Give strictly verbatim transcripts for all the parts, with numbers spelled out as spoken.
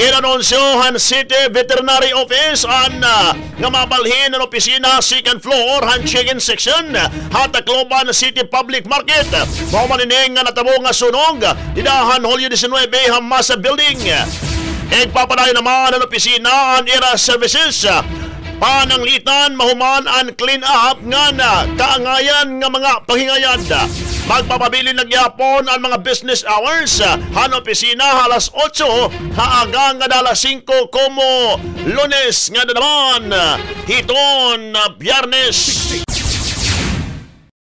Inanunsyo han City Veterinary Office an, ah, nga mabalhin an opisina second floor han chicken section ha Tacloban City Public Market. Mahuman ini nga natabo nga sunog dida han Hulyo diecinuebe ha Masa Building. Igpapadayon naman han opisina an ira services pananglitan mahuman an clean up ngan kaangayan nga mga panghingayad. Magpapabilin na gihapon an mga business hours han opisina ha alas otso ha aga ngada alas singko komo Lunes ngada naman hiton Biyernes.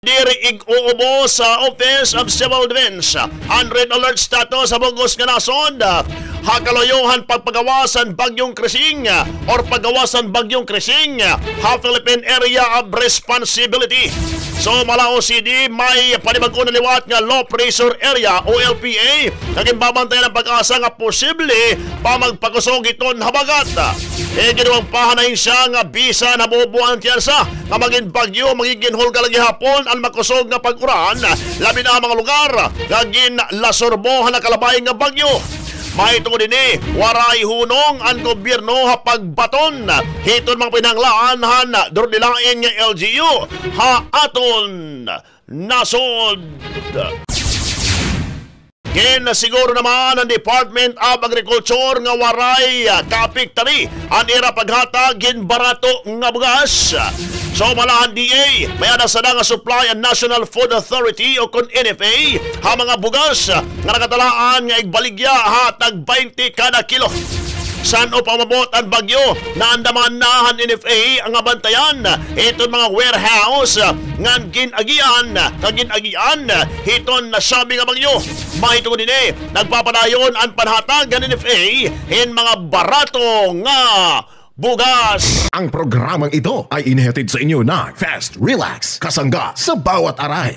Diri ig-uubos sa Office of Civil Defense an red alert status ha bug-os nga nasod ha kaluyo han pagpagawas han Bagyong Krising or paggawas han Bagyong Krising ha Philippine Area of Responsibility. So, Malao City, may panibag-o na liwat nga low pressure area o L P A nga ginbabantayan an PAGASA nga posible pa magpakusog hiton habagat. Iginawang pa han ahensya nga bisan habubo an tsansa nga magin bagyo, magin ginhulga la gihapon an makusog nga pag-uran, labi na ha mga lugar nga ginlasurbo han nakalabay nga bagyo. Mahitungod hini, waray hunong an gobyerno ha pagbaton hiton mga panginahanglan han durodilain nga L G U ha aton nasod. Ginsiguro naman han Department of Agriculture nga waray, ah, kaapektari an ira paghatag hin barato nga bugas. Sumala han D A, may-ada sana nga supply an National Food Authority o kon N F A ha mga bugas nga nakatalaan nga igbaligya ha tag baynte kada kilo. San-o pa umabot an bagyo, naandaman na han N F A nga bantayan hiton mga warehouse ngan gin-agian, nga gin-agian hiton nasabi nga bagyo. Mahitungod hini, nagpapadayon an panhatag han N F A hin mga barato nga bugas. Ang programang ito ay inihatid sa inyo ng Fast Relax, kasangga sa bawat aray.